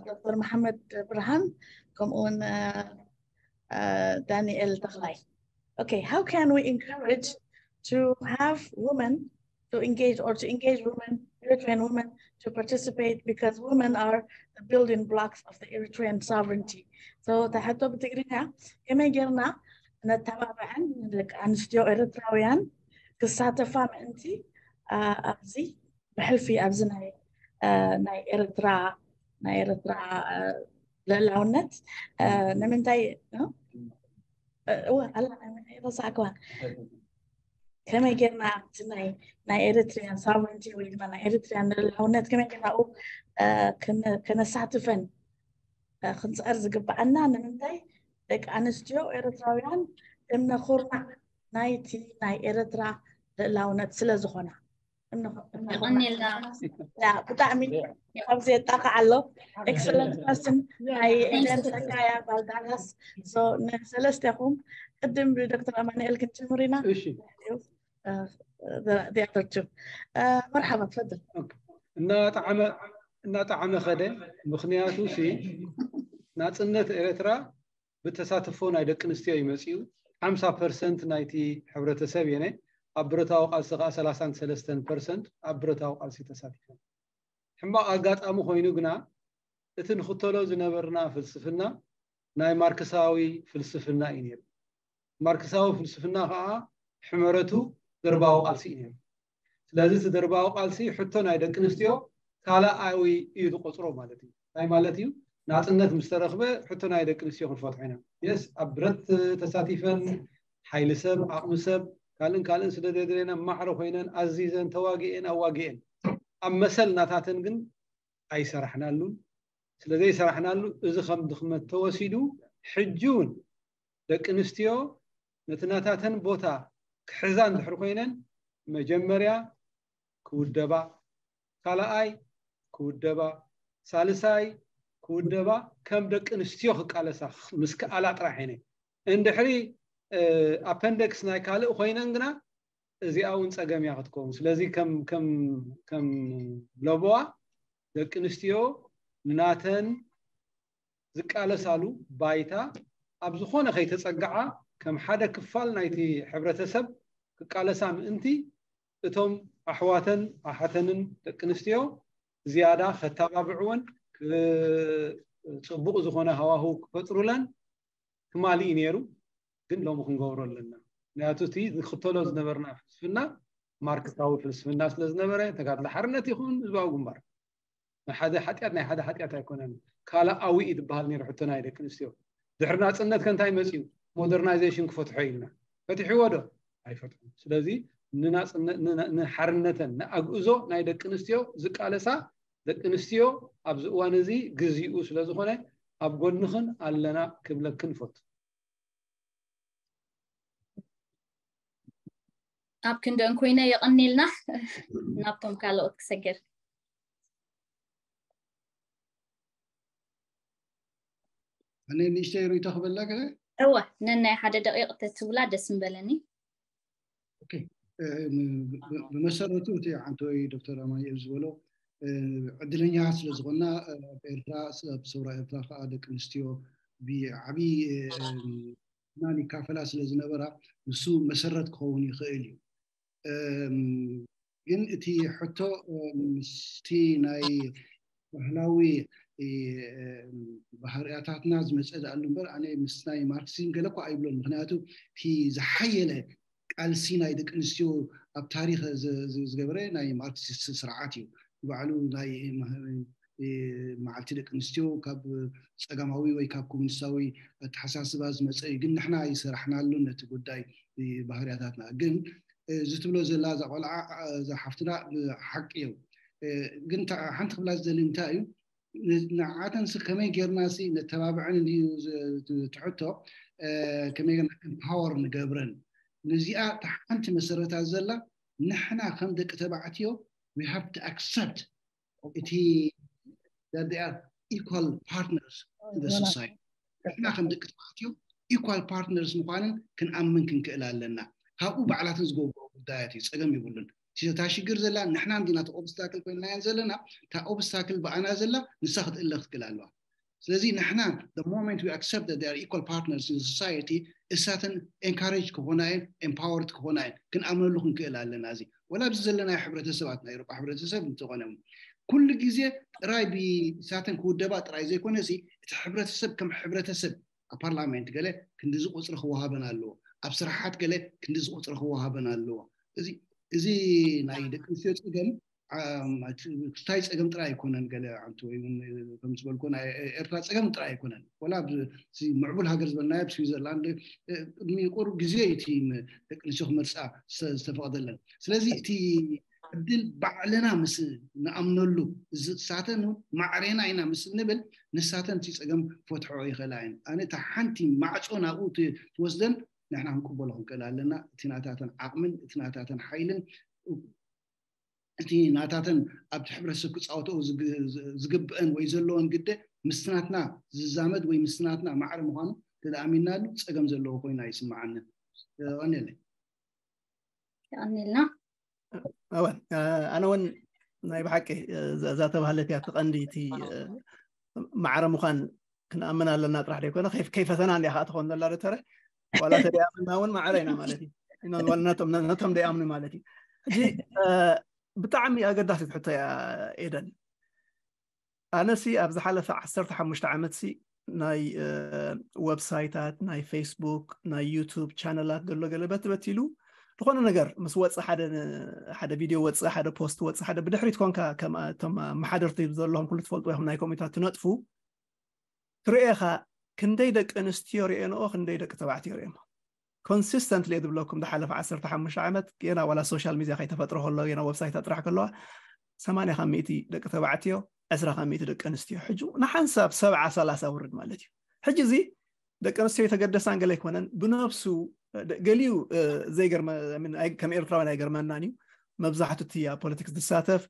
ዶክተር መሓመድ ብርሃን፣ ከምኡውን ዳንኤል ተኽላይ። Okay, how can we encourage to have women to engage, or to engage women, Eritrean women, to participate, because women are the building blocks of the Eritrean sovereignty. So ተሕቶ ብትግርኛ፣ ከመይ ጌርና ነተባብዐን ንደቂ ኣንስትዮ ኤርትራውያን ክሳተፋ ምእንቲ ኣብዚ ብሕልፊ ኣብዚ ናይ ናይ ኤርትራ ናይ ኤርትራ ልዕላውነት ንምንታይ ረሳዕክዋ? ከመይ ጌርና ኣብቲ ናይ ናይ ኤሪትሪያን ሳቨረንቲ ወይ ድማ ናይ ኤሪትሪያን ልዕላውነት ከመይ ጌርና ኣብኡ ከነሳትፈን ክንፅዕር ዝግበኣና? ንምንታይ? ደቂ ኣንስትዮ ኤርትራውያን እምነ ኩርናዕ ናይቲ ናይ ኤርትራ ልዕላውነት ስለ ዝኾና። የቐንየልና። ብጣዕሚ ኣብዚ የጣቕዓ ኣሎ። Excellent question ናይ ኤደን ሰካያ ባልዳራስ። ንሰለስቴኹም ቅድም ብዶክተር ኣማንኤል ክንጅምር ኢና። እሺ መርሓባ፣ ትፈድል። እናጣዕመ እናጣዕመ ኸደ። ምኽንያቱ ሲ ናፅነት ኤርትራ ብተሳትፎ ናይ ደቂ ኣንስትዮ እዩ መፂኡ። ሓምሳ ፐርሰንት ናይቲ ሕብረተሰብ የነ ኣብ ብረታዊ ቃልሲ ከዓ ሰላሳን ሰለስተን ፐርሰንት ኣብ ብረታዊ ቃልሲ ተሳቲፈን። ሕማቕ ኣጋጣሚ ኮይኑ ግና እቲ ንኽተሎ ዝነበርና ፍልስፍና ናይ ማርክሳዊ ፍልስፍና እዩ ነይሩ። ማርክሳዊ ፍልስፍና ከዓ ሕመረቱ ደርባዊ ቃልሲ እዩ ነይሩ። ስለዚ እቲ ደርባዊ ቃልሲ ሕቶ ናይ ደቂ ኣንስትዮ ካልኣዊ እዩ ዝቆፅሮ ማለት እዩ። እንታይ ማለት እዩ? ናፅነት ምስ ተረኽበ ሕቶ ናይ ደቂ ኣንስትዮ ክንፈትሖ ኢና። የስ ኣብ ብረት ተሳቲፈን ሓይሊ ሰብ ዓቕሚ ሰብ ካልእን ካልእን ስለ ዘየድለየና ማዕረ ኮይነን ኣዚዘን ተዋጊኤን ኣዋጊኤን ኣብ መሰል ናታተን ግን ኣይሰራሕናሉን። ስለ ዘይሰራሕናሉ እዚ ከም ድኽመት ተወሲዱ ሕጂ እውን ደቂ ኣንስትዮ ነቲ ናታተን ቦታ ክሕዛ እንድሕር ኮይነን መጀመርያ ክውደባ፣ ካልኣይ ክውደባ፣ ሳልሳይ ክውደባ፣ ከም ደቂ ኣንስትዮ ክቃለሳ ምስ ክኣላ ጥራሕ እየ። እንድሕሪ ኣፐንደክስ ናይ ካልእ ኮይነን ግና እዚኣ እውን ፀገም እያ ክትከውን። ስለዚ ከም ከም ከም ለበዋ ደቂ ኣንስትዮ ንናተን ዝቃለሳሉ ባይታ ኣብ ዝኾነ ከይተፀግዓ ከም ሓደ ክፋል ናይቲ ሕብረተሰብ ክቃለሳ ምእንቲ እቶም ኣሕዋተን ኣሓተንን ደቂ ኣንስትዮ ዝያዳ ከተባብዕወን ፅቡቕ ዝኾነ ሃዋህው ክፈጥሩለን ትማሊ እዩ ነይሩ፣ ግን ሎሚ ክንገብሮ ኣለና። ምክንያቱ እቲ ንክተሎ ዝነበርና ፍልስፍና ማርክሳዊ ፍልስፍና ስለ ዝነበረ ተጋድሎ ሓርነት ይኹን ህዝባዊ ግንባር ናይ ሓደ ሓጢኣት ናይ ሓደ ሓጢኣት ኣይኮነን። ካልኣዊ እዩ ዝበሃል ነይሩ ሕቶ ናይ ደቂ ኣንስትዮ። ድሕሪ ናፅነት ከ እንታይ መፅኡ? ሞደርናይዜሽን ክፈትሖ ኢልና ፈትሕዎ ዶ? ኣይፈትሑን። ስለዚ ንናፅነት ንሓርነተን ንኣግእዞ ናይ ደቂ ኣንስትዮ ዝቃለሳ ደቂ ኣንስትዮ ኣብዚ እዋን እዚ ግዚኡ ስለ ዝኾነ ኣብ ጎንኽን ኣለና ክብለክን እፈቱ። ኣብ ክንደን ኮይነ የቐኔልና። ናብቶም ካልኦት ክሰግር። ኣነ ንእሽተይ ርእይቶ ክበላ ገለ እወ ነናይ ሓደ ደቂቕ ተትብላ ደስ ምበለኒ። ብመሰረቱ እቲ ዓንተወይ ዶክተር ኣማኑኤል ዝበሎ ዕድለኛታት ስለዝኾንና ኣብ ኤርትራ ኣብ ሰውራ ኤርትራ ከዓ ደቂ ኣንስትዮ ብዓብዪ ናን ይካፈላ ስለዝነበራ ንሱ መሰረት ክኸውን ይኽእል እዩ። ግን እቲ ሕቶ ምስቲ ናይ ባህላዊ ባህርያታትና ዝመፀ ደኣሉ እምበር ኣነ ምስ ናይ ማርክሲዝም ገለ እኳ ኣይብሎን። ምክንያቱ እቲ ዝሓየለ ቃልሲ ናይ ደቂ ኣንስትዮ ኣብ ታሪክ ዝገበረ ናይ ማርክሲስት ስርዓት እዩ። ባዕሉ ናይ መዓልቲ ደቂ ኣንስትዮ ካብ ፀጋማዊ ወይ ካብ ኮሙኒስታዊ ኣተሓሳስባ ዝመፀ እዩ። ግን ንሕና ይሰራሕናሉን ነቲ ጉዳይ ባህርያታትና። ግን እዚ ትብሎ ዘላ እዛ ቆልዓ እዛ ሓፍትና ሓቂ እዮም። ግን ሓንቲ ክብላ ዝደሊ እንታይ እዩ ንዓተንስ ከመይ ጌርና ሲ ነተባብዐን እንድዩ ትሕቶ ከመይ ጌርና ኤምፓወር ንገብረን። ንዚኣ ሓንቲ መሰረታት ዘላ ንሕና ከም ደቂ ተባዕትዮ we have to accept እቲ that they are equal partners in the society። ንሕና ከም ደቂ ተባዕትዮ equal partners ምዃንን ክንኣምን ክንክእል ኣለና። ካብኡ ባዕላትን ዝገብሮ ጉዳያት እዩ፣ ፀገም ይብሉን። እታ ሽግር ዘላ ንሕና እንዲና እቲ ኦብስታክል ኮይንናያን ዘለና። እታ ኦብስታክል ብኣና ዘላ ንሳ ክትእለ ክትክእል ኣለዋ። ስለዚ ንሕና the moment we accept that they are equal partners in society እሳተን encourage ክኾና እየን፣ empowered ክኾና እየን፣ ክንኣምነሉ ክንክእል ኣለና። እዚ ወላ ኣብዚ ዘለናዮ ሕብረተሰባት ናይ ኤውሮጳ ሕብረተሰብ እንተኾነ እውን ኩሉ ግዜ ጥራይ ብሳተን ክውደባ ጥራይ ዘይኮነ ሲ እቲ ሕብረተሰብ ከም ሕብረተሰብ ኣብ ፓርላሜንት ገለ ክንዲዚ ቁፅሪ ክወሃበን ኣለዎ፣ ኣብ ስራሓት ገለ ክንዲዚ ቁፅሪ ክወሃበን ኣለዎ። እዚ እዚ ናይ ደቂ ኣንስትዮ ፀገም እንታይ ፀገም ጥራይ ኣይኮነን። ገለ ዓንቱ ወይ እውን ከም ዝበልኩ ናይ ኤርትራ ፀገም ጥራይ ኣይኮነን። ወላ ምዕቡል ሃገር ዝበልናዮ ኣብ ስዊዘርላንድ ቅድሚ ቁሩብ ግዜ እቲ ደቂ ኣንስትዮ ክመርፃ ዝተፈቀደለን። ስለዚ እቲ ዕድል ባዕልና ምስ ንኣምነሉ ሳተን ማዕሬና ኢና ምስ እንብል ንሳተን እቲ ፀገም ፈትሖ ይኽእላ እየን። ኣነ እታ ሓንቲ ማዕፆ ናብኡ ትወስደን ንሕና ክንቅበሎ ክንክእል ኣለና። እቲ ናታተን ዓቕምን እቲ ናታተን ሓይልን እቲ ናታተን ኣብቲ ሕብረተሰብ ክፃወተኦ ዝግብአን ወይ ዘለዎን ግደ ምስቲ ናትና ዝዛመድ ወይ ምስቲ ናትና ማዕረ ምዃኑ ተኣሚንናሉ ፀገም ዘለዎ ኮይና ይስምዓኒ። ቀኒለይ። ቀኒልና ኣወን ኣነ እውን ናይ ብሓቂ እዛ ተባህለት እያ ትቐንዲ እቲ ማዕረ ምዃን ክንኣምን ኣለና ጥራሕ ዘይኮነ ከይፈተና እንዲያ ከዓ ትኾን ዘላ ዶክተረ ዋላ ተደኣምና እውን ማዕረ ኢና ማለት እዩ። ነቶም ደይኣምኑ ማለት እዩ። ሕጂ ብጣዕሚ ኣገዳሲት ሕቶ እያ ኤደን። ኣነሲ ኣብ ዝሓለፈ ዓሰርተ ሓሙሽተ ዓመትሲ ናይ ወብሳይታት ናይ ፌስቡክ ናይ ዩቱብ ቻነላት ዘሎ ገለ በትበት ኢሉ ዝኾነ ነገር ምስ ወፅ ሓደ ቪድዮ ወፅ ሓደ ፖስት ወፅ ሓደ ብድሕሪት ኮንካ እቶም መሓደርቲ ዘለኹም ኩሉ ትፈልጡ ኢኹም ናይ ኮሜንታት ትነጥፉ ትርእኻ ክንደይ ደቂ ኣንስትዮ ርእየንኦ ክንደይ ደቂ ተባዕትዮ ርእየሞ ኮንሲስተንትሊ ዝብለኩም ዝሓለፈ ዓሰርተ ሓሙሽተ ዓመት ገና ዋላ ሶሻል ሚድያ ከይተፈጥሮ ከሎ ገና ወብሳይት ጥራሕ ከለዋ ሰማንያ ካብ ሚእቲ ደቂ ተባዕትዮ ዕስራ ካብ ሚእቲ ደቂ ኣንስትዮ ሕጂ ንሓንሳብ ሰብዓ ሰላሳ ውርድ ማለት እዩ። ሕጂ እዚ ደቂ ኣንስትዮ የተገደሳን ገለ ኣይኮነን ብነብሱ ገሊኡ ዘይገርመ ከም ኤርትራውያን ኣይገርመናን እዩ። መብዛሕቱ እቲ ኣብ ፖለቲክስ ዝሳተፍ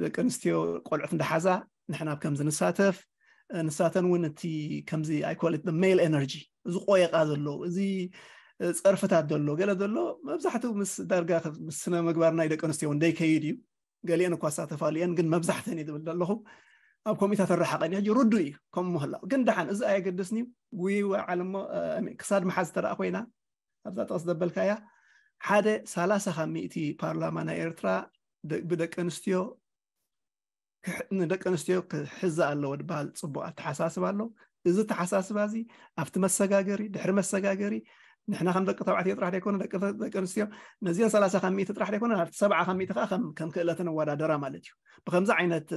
ደቂ ኣንስትዮ ቆልዑት እንዳሓዛ ንሕና ኣብ ከምዚ ንሳተፍ ንሳተን እውን እቲ ከምዚ ኣይኮለት ሜል ኤነርጂ እዚ ቆየቃ ዘሎ እዚ ፀርፍታት ዘሎ ገለ ዘሎ መብዛሕትኡ ምስ ዳርጋ ምስ ስነ ምግባር ናይ ደቂ ኣንስትዮ እውን ደይከይድ እዩ። ገሊአን እኳ ሳተፋሉ እየን ግን መብዛሕተን እዩ ዝብል ዘለኹ ኣብ ኮሚታት ኣረሓቐን ሕጂ ርዱ እዩ። ከም ምህላው ግን ደሓን እዚ ኣየገድስን እዩ። ጉይወ ዓለሞ ክሳድ መሓዝ ተደኣ ኮይና ኣብዛ ጠቕስ ዘበልካያ ሓደ ሰላሳ ካብ ሚእቲ ፓርላማ ናይ ኤርትራ ብደቂ ኣንስትዮ ንደቂ ኣንስትዮ ክሕዛ ኣለዎ ዝበሃል ፅቡቅ ኣተሓሳስባ ኣሎ። እዚ ኣተሓሳስባ እዚ ኣብቲ መሰጋገሪ ድሕሪ መሰጋገሪ ንሕና ከም ደቂ ተባዕትዮ ጥራሕ ዘይኮነ ደቂ ኣንስትዮ ነዚአን ሰላሳ ካብ ሚእቲ ጥራሕ ዘይኮነ ናብቲ ሰብዓ ካብ ሚእቲ ከዓ ከም ክእለተን ኣወዳደራ ማለት እዩ። ብከምዚ ዓይነት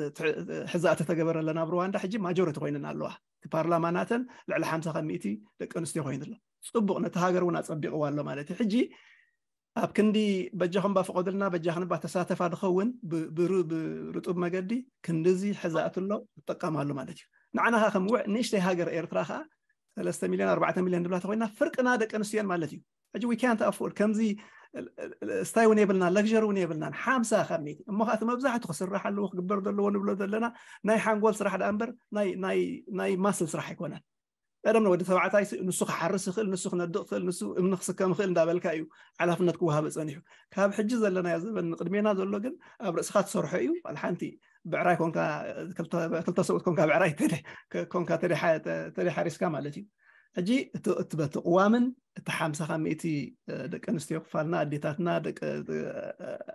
ሕዛእ ተተገበረለን ኣብ ሩዋንዳ ሕጂ ማጆሪቲ ኮይነን ኣለዋ። እቲ ፓርላማ ናተን ልዕሊ ሓምሳ ካብ ሚእቲ ደቂ ኣንስትዮ ኮይኑ ኣሎ። ፅቡቅ ነቲ ሃገር እውን ኣፀቢቅዋ ኣሎ ማለት እዩ። ሕጂ ኣብ ክንዲ በጃኹም ባ ፍቐዱልና በጃኽን ባ ተሳተፋ ዝኸውን ብርጡብ መገዲ ክንድዚ ሕዛእትሎ ክጠቀማሉ ማለት እዩ። ንዓና ከዓ ከም ውዕ ንእሽተይ ሃገር ኤርትራ ከዓ ሰለስተ ሚልዮን ኣርባዕተ ሚልዮን ድብላ ተኮይና ፍርቅና ደቂ ኣንስትዮን ማለት እዩ። ሕጂ we can't afford ከምዚ ስታይ እውን የብልናን ለግሪ እውን የብልናን ሓምሳ ካብ ሚእቲ እሞ ከዓ እቲ መብዛሕቱ ክስራሕ ኣለዎ ክግበር ዘለዎ ንብሎ ዘለና ናይ ሓንጎል ስራሕ ደኣ እምበር ናይ ማስል ስራሕ ኣይኮነን። ቀደም ንወዲ ተባዕታይ ንሱ ክሓርስ ይኽእል ንሱ ክነድቕ ይኽእል ንሱ እምኒ ክስከም ይኽእል እንዳበልካ እዩ ሓላፍነት ክወሃበ ፀኒሑ። ካብ ሕጂ ዘለናዮ ዘበን ንቅድሜና ዘሎ ግን ኣብ ርእስኻ ትሰርሖ እዩ። ዋላ ሓንቲ ብዕራይ ኮንካ ክልተ ሰብኡት ኮንካ ብዕራይ ኮንካ ተደይ ሓሪስካ ማለት እዩ። ሕጂ እቲ በቲ ቅዋምን እቲ ሓምሳ ካብ ሚእቲ ደቂ ኣንስትዮ ክፋልና ኣዴታትና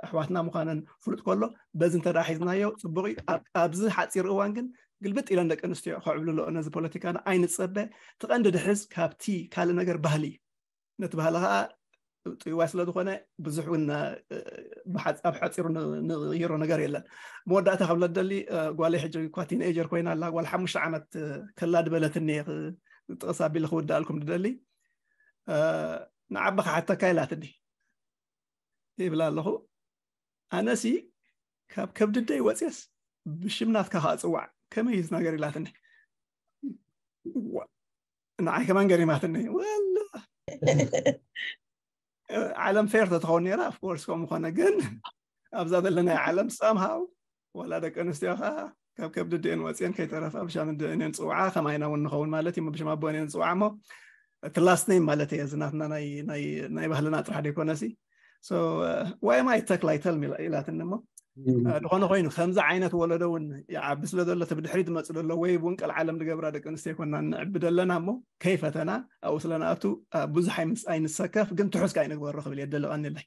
ኣሕዋትና ምዃነን ፍሉጥ ከሎ በዚ እንተ ሒዝናዮ ፅቡቅ እዩ። ኣብዚ ሓፂር እዋን ግን ግልብጥ ኢለን ደቂ ኣንስትዮ ከዕብልልኦ ነዚ ፖለቲካና ኣይንፀበ። እቲ ቀንዲ ድሕዝ ካብቲ ካልእ ነገር ባህሊ እዩ። ነቲ ባህሊ ከዓ ጥዋይ ስለ ዝኾነ ብዙሕ እውን ኣብ ሓፂሩ ንቕይሮ ነገር የለን። መወዳእታ ክብለ ደሊ ጓለይ ሕጂ እኳ ቲንኤጀር ኮይና ኣላ ጓል ሓሙሽተ ዓመት ከላ ድበለትኒ ጥቕስ ኣቢለ ክውድኣልኩም ድደሊ ንዓባ ክሓተካ ኢላትኒ ይብላ ኣለኹ። ኣነሲ ካብ ከብድደይ ወፅየስ ብሽም ናትካ ከዓ ፅዋዕ ከመይ እዩ ነገር ኢላትኒ። ንዓይ ከማን ገሪማትኒ ወላ ዓለም ፌር ተትኸውን ነራ ኣፍኮርስ ከምኡ ኮነ ግን ኣብዛ ዘለናይ ዓለም ሳምሃው ዋላ ደቂ ኣንስትዮ ከዓ ካብ ከብዲ ድኤን ወፅየን ከይተረፋ ብሻም ድኤን ፅውዓ ከማይና እውን ንኸውን ማለት እዩ። ብሽም ኣቦ እኔን ፅውዓ እሞ እቲ ላስት ኔም ማለት እየ እዚ ናትና ናይ ባህልና ጥራሕ ደይኮነሲ So why am I ተክላይ ተልሚ ኢላትኒ እሞ፣ ዝኾነ ኮይኑ ከምዚ ዓይነት ወለዶ እውን ይዓቢ ስለ ዘሎ እቲ ብድሕሪት ዝመፅእ ዘሎ ወይ እውን ቀልዓለም ዝገብራ ደቂ ኣንስትዮ ኮና ንዕቢ ዘለና እሞ ከይፈተና ኣብኡ ስለ ንኣቱ ብዙሕ ኣይንሰከፍ፣ ግን ትሑዝ ከኣ ኣይንግበሮ ክብል እየ። ደልቐኒለይ።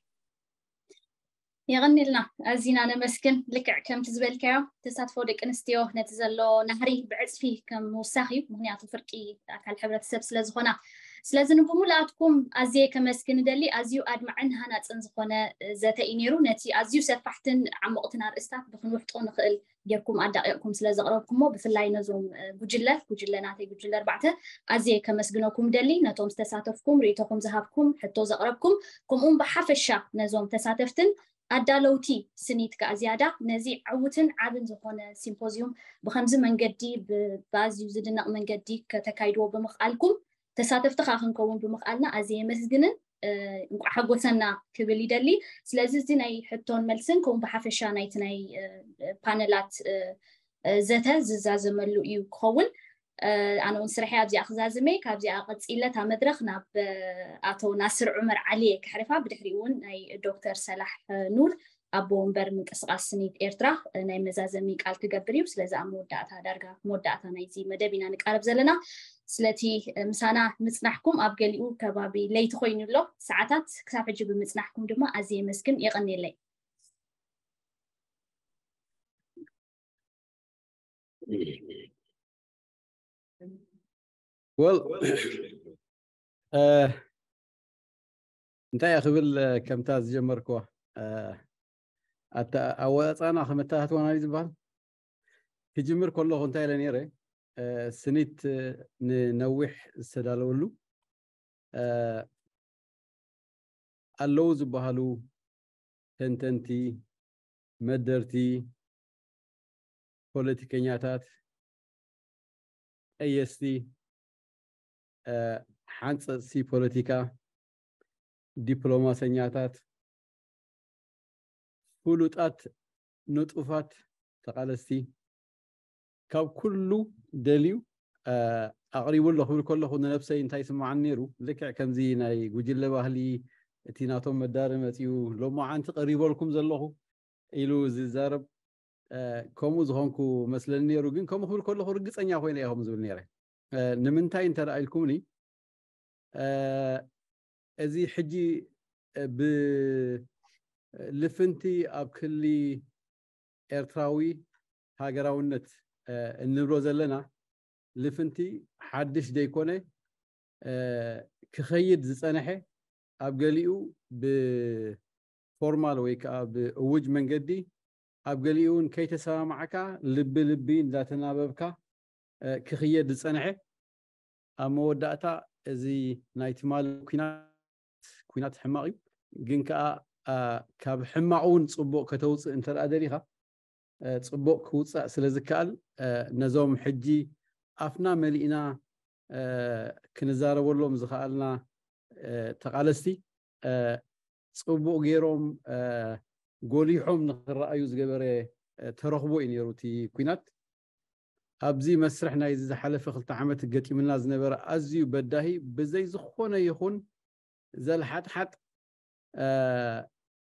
የቐኒልና፣ ኣዚና ነመስግን። ልክዕ ከምቲ ዝበልካዮ ተሳትፎ ደቂ ኣንስትዮ ነቲ ዘሎ ናህሪ ብዕፅፊ ከም ምውሳኽ እዩ። ምክንያቱ ፍርቂ ኣካል ሕብረተሰብ ስለ ዝኾና። ስለዚ ንብሙሉኣትኩም ኣዝየ ከመስግን እደሊ። ኣዝዩ ኣድማዕን ሃናፅን ዝኾነ ዘተ እዩ ነይሩ። ነቲ ኣዝዩ ሰፋሕትን ዓሞቕትን ኣርእስታት ብክንውሕጦ ንኽእል ጌርኩም ኣዳቂቕኩም ስለ ዘቕረብኩሞ ብፍላይ ነዞም ጉጅለ ጉጅለ ናተይ ጉጅለ ኣርባዕተ ኣዝየ ከመስግነኩም ደሊ። ነቶም ዝተሳተፍኩም፣ ርእይቶኹም ዝሃብኩም፣ ሕቶ ዘቕረብኩም፣ ከምኡውን ብሓፈሻ ነዞም ተሳተፍትን ኣዳለውቲ ስኒት ከኣ ዝያዳ ነዚ ዕውትን ዓብን ዝኾነ ሲምፖዚዩም ብከምዚ መንገዲ ብኣዝዩ ዝድነቕ መንገዲ ከተካይድዎ ብምኽኣልኩም ተሳተፍቲ ከኣ ክንከውን ብምኽኣልና ኣዝየ የመስግንን እንቋዕ ሓጎሰና ክብል ይደሊ። ስለዚ እዚ ናይ ሕቶን መልስን ከምኡ ብሓፈሻ ናይቲ ናይ ፓነላት ዘተ ዝዛዘመሉ እዩ ክኸውን። ኣነ እውን ስርሐይ ኣብዚኣ ክዛዝመ፣ ካብዚኣ ቀፂለ እታ መድረኽ ናብ ኣቶ ናስር ዑመር ዓሊ እየ ክሕልፋ። ብድሕሪኡ እውን ናይ ዶክተር ሰላሕ ኑር ኣቦ ወንበር ምንቅስቃስ ስኒት ኤርትራ ናይ መዛዘሚ ቃል ክገብር እዩ። ስለዚ ኣብ መወዳእታ ዳርጋ መወዳእታ ናይዚ መደብ ኢና ንቃረብ ዘለና። ስለቲ ምሳና ምጽናሕኩም ኣብ ገሊኡ ከባቢ ለይቲ ኮይኑ ኣሎ ሰዓታት ክሳብ ሕጂ ብምጽናሕኩም ድማ ኣዝየ የመስግን። የቐንየለይ። Well እንታይ እያ ክብል ከምታ ዝጀመርክዋ ኣወፃፃና ከመተኣትዋና እዩ ዝበሃል። ክጅምር ከለኹ እንታይ ኢለ ነይረ፣ ስኒት ንነዊሕ ዝተዳለወሉ ኣለዉ ዝበሃሉ ተንተንቲ፣ መደርቲ፣ ፖለቲከኛታት፣ ቀየስቲ፣ ሓንፀፅቲ ፖለቲካ፣ ዲፕሎማሰኛታት፣ ፍሉጣት ንጡፋት ተቓለስቲ ካብ ኩሉ ደልዩ ኣቕሪቡ ኣሎ ክብል ከለኹ ንነብሰይ እንታይ ይስምዓኒ ነይሩ፣ ልክዕ ከምዚ ናይ ጉጅለ ባህሊ እቲ ናቶም መዳሪ መፂኡ ሎማዓንቲ ቀሪበልኩም ዘለኹ ኢሉ ዝዛረብ ከምኡ ዝኾንኩ መስለኒ ነይሩ። ግን ከምኡ ክብል ከለኹ ርግፀኛ ኮይነ እየ ከምኡ ዝብል ነይረ። ንምንታይ እንተ ኢልኩምኒ፣ እዚ ሕጂ ብልፍንቲ ኣብ ክሊ ኤርትራዊ ሃገራውነት እንብሎ ዘለና ልፍንቲ ሓድሽ ዘይኮነ፣ ክኸይድ ዝጸንሐ፣ ኣብ ገሊኡ ብፎርማል ወይ ከኣ ብእውጅ መንገዲ፣ ኣብ ገሊኡ እውን ከይተሰማማዕካ ልቢ ልቢ እንዳተናበብካ ክኽየድ ዝጸንሐ፣ ኣብ መወዳእታ እዚ ናይ ትማሊ ኲናት፣ ኲናት ሕማቕ እዩ፣ ግን ከኣ ካብ ሕማቕ እውን ጽቡቕ ከተውጽእ እንተ ደኣ ደሊኻ፣ ጽቡቕ ክውጻእ ስለ ዝከኣል፣ ነዞም ሕጂ ኣፍና መሊእና ክንዛረበሎም ዝኸኣልና ተቓለስቲ ጽቡቕ ገይሮም ጎሊሖም ንኽረኣዩ ዝገበረ ተረኽቦ እዩ ነይሩ እቲ ኲናት። ኣብዚ መስርሕ ናይዚ ዝሓለፈ ክልተ ዓመት ገጢምና ዝነበረ ኣዝዩ በዳሂ፣ ብዘይ ዝኾነ ይኹን ዘልሓጥሓጥ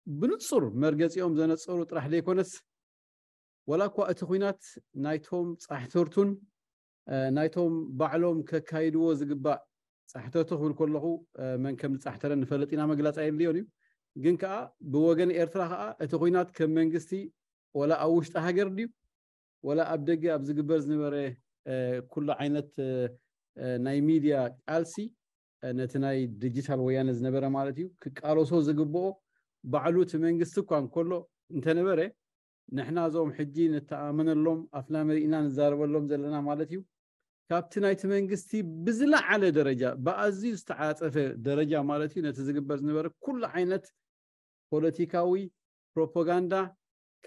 ብንጹር መርገጺኦም ዘነጸሩ ጥራሕ ዘይኮነስ፣ ዋላ እኳ እቲ ኲናት ናይቶም ጻሕተርቱን ናይቶም ባዕሎም ከካይድዎ ዝግባእ ጻሕተርቱ ክብል ከለኹ መን ከም ዝጻሕተረ ንፈልጥ ኢና፣ መግላጽ ኣየድልዮን እዩ። ግን ከኣ ብወገን ኤርትራ ከኣ እቲ ኲናት ከም መንግስቲ ዋላ ኣብ ውሽጢ ሃገር ድዩ ዋላ ኣብ ደገ ኣብ ዝግበር ዝነበረ ኩሉ ዓይነት ናይ ሚድያ ቃልሲ፣ ነቲ ናይ ዲጂታል ወያነ ዝነበረ ማለት እዩ፣ ክቃለሶ ዝግብኦ ባዕሉ እቲ መንግስቲ እኳ እንከሎ እንተነበረ፣ ንሕና እዞም ሕጂ ንተኣመነሎም ኣፍና መሊእና ንዛረበሎም ዘለና ማለት እዩ፣ ካብቲ ናይቲ መንግስቲ ብዝለዓለ ደረጃ፣ ብኣዝዩ ዝተዓጸፈ ደረጃ ማለት እዩ፣ ነቲ ዝግበር ዝነበረ ኩሉ ዓይነት ፖለቲካዊ ፕሮፓጋንዳ፣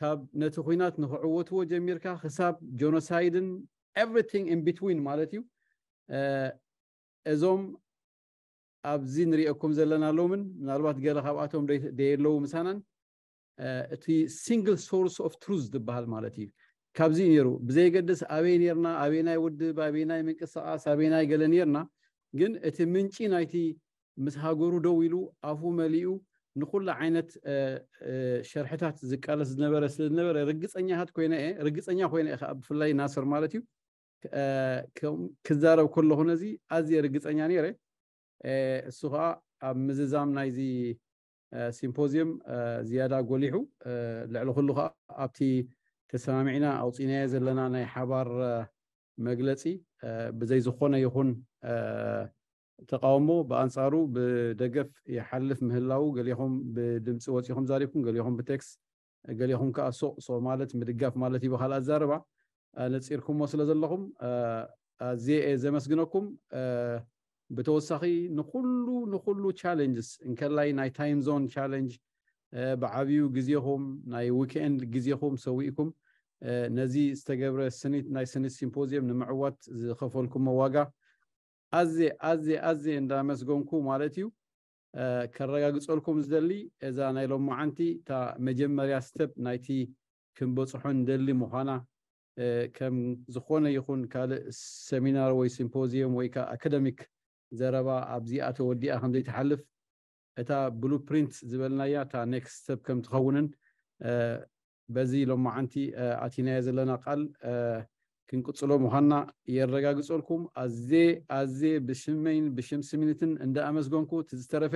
ካብ ነቲ ኲናት ንኽዕወትዎ ጀሚርካ ክሳብ ጆኖሳይድን everything in between ማለት እዩ። እዞም ኣብዚ ንሪኦኩም ዘለና ሎምን ምናልባት ገለ ካብኣቶም ደየለዉ ምሳናን፣ እቲ ሲንግል ሶርስ ኦፍ ትሩዝ ዝበሃል ማለት እዩ። ካብዚ ነይሩ ብዘየገድስ ኣበይ ነርና፣ ኣበይ ናይ ውድብ፣ ኣበይ ናይ ምንቅስቃስ፣ ኣበይ ናይ ገለ ነርና፣ ግን እቲ ምንጪ ናይቲ ምስ ሃገሩ ደው ኢሉ ኣፉ መሊኡ ንኹሉ ዓይነት ሸርሕታት ዝቃለስ ዝነበረ ስለ ዝነበረ ርግፀኛታት ኮይነ እየ ርግፀኛ ኮይነ እየ ብፍላይ ናስር ማለት እዩ ክዛረብ ከለኹ ነዚ ኣዝየ ርግፀኛ ነይረ እሱ ከዓ ኣብ ምዝዛም ናይዚ ሲምፖዚየም ዝያዳ ጎሊሑ ልዕሊ ኩሉ ከዓ ኣብቲ ተሰማሚዕና ኣውፂናዮ ዘለና ናይ ሓባር መግለፂ ብዘይ ዝኾነ ይኹን ተቃውሞ ብኣንፃሩ ብደገፍ ይሓልፍ ምህላው ገሊኹም ብድምፂ ወፂኹም ዛሪብኩም ገሊኹም ብቴክስ ገሊኹም ከዓ ሶ ሶ ማለት ምድጋፍ ማለት እዩ ብካል ኣዛርባ ነፂርኩሞ ስለ ዘለኹም ኣዝየ ዘመስግነኩም ብተወሳኺ ንኩሉ ንኩሉ ቻለንጅስ እንከላይ ናይ ታይም ዞን ቻለንጅ ብዓብዩ ግዜኹም ናይ ዊክኤንድ ግዜኹም ሰዊእኩም ነዚ ዝተገብረ ስኒት ናይ ስኒት ሲምፖዚየም ንምዕዋት ዝኸፈልኩሞ ዋጋ ኣዝየ ኣዝየ ኣዝየ እንዳመስገንኩ ማለት እዩ ከረጋግፀልኩም ዝደሊ እዛ ናይ ሎማዓንቲ እታ መጀመርያ ስተፕ ናይቲ ክንበፅሖ ንደሊ ምዃና ከም ዝኾነ ይኹን ካልእ ሰሚናር ወይ ሲምፖዚየም ወይ ከዓ ኣካደሚክ ዘረባ ኣብዚኣ ተወዲኣ ከም ዘይትሓልፍ እታ ብሉፕሪንት ዝበልናያ እታ ኔክስት ስተፕ ከም ትኸውንን በዚ ሎማዓንቲ ኣቲናዮ ዘለና ቃል ክንቅፅሎ ምዃንና የረጋግፀልኩም ኣዜ ኣዜ ብሽመይን ብሽም ስሚኒትን እንዳኣመስገንኩ እቲ ዝተረፈ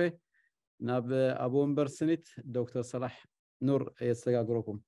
ናብ ኣብ ወንበር ስኒት ዶክተር ሰላሕ ኑር የሰጋግረኩም